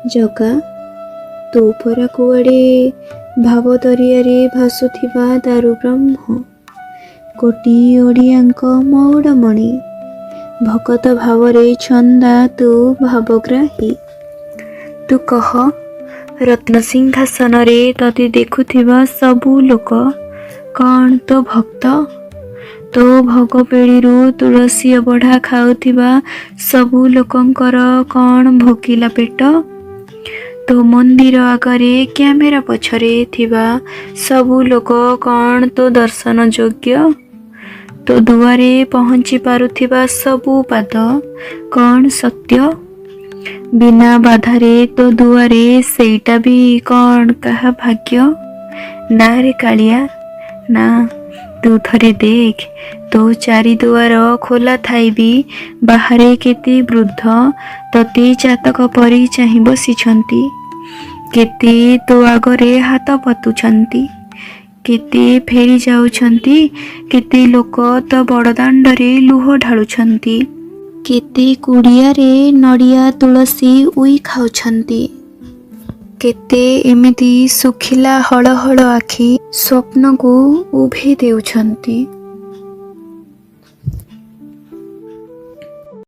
ଜଗା, ତୁ ପରା କୁଆଡ଼େ ଭାବ ଦରିଆରେ ଭାସୁଥିବା ଦାରୁବ୍ରହ୍ମ, କୋଟି ଓଡ଼ିଆଙ୍କ ମଉଡ଼ମଣି। ଭକତ ଭାବରେ ଛନ୍ଦା ତୁ ଭାବଗ୍ରାହୀ। ତୁ କହ, ରତ୍ନସିଂହାସନରେ ତତେ ଦେଖୁଥିବା ସବୁ ଲୋକ କ'ଣ ତୋ ଭକ୍ତ? ତୋ ଭୋଗପେଡ଼ିରୁ ତୁଳସୀ ଅବଢ଼ା ଖାଉଥିବା ସବୁ ଲୋକଙ୍କର କ'ଣ ଭୋକିଲା ପେଟ? ତୋ ମନ୍ଦିର ଆଗରେ କ୍ୟାମେରା ପଛରେ ଥିବା ସବୁ ଲୋକ କ'ଣ ତୋ ଦର୍ଶନ ଯୋଗ୍ୟ? ତୋ ଦୁଆରେ ପହଞ୍ଚି ପାରୁଥିବା ସବୁ ପାଦ କ'ଣ ସତ୍ୟ? ବିନା ବାଧାରେ ତୋ ଦୁଆରେ, ସେଇଟା ବି କ'ଣ କାହା ଭାଗ୍ୟ? ନା ରେ କାଳିଆ, ନା। ତୁ ଥରେ ଦେଖ, ତୋ ଚାରି ଦୁଆର ଖୋଲା ଥାଇ ବି ବାହାରେ କେତେ ବୃଦ୍ଧ ତତେ ଚାତକ ପରି ଚାହିଁ ବସିଛନ୍ତି, କେତେ ତୋ ଆଗରେ ହାତ ପତୁଛନ୍ତି, କେତେ ଫେରି ଯାଉଛନ୍ତି, କେତେ ଲୋକ ତୋ ବଡ଼ଦାଣ୍ଡରେ ଲୁହ ଢାଳୁଛନ୍ତି, କେତେ କୁଡ଼ିଆରେ ନଡ଼ିଆ ତୁଳସୀ ଉଇ ଖାଉଛନ୍ତି, କେତେ ଏମିତି ଶୁଖିଲା ହଳହଳ ଆଖି ସ୍ୱପ୍ନକୁ ଉଭେଇ ଦେଉଛନ୍ତି।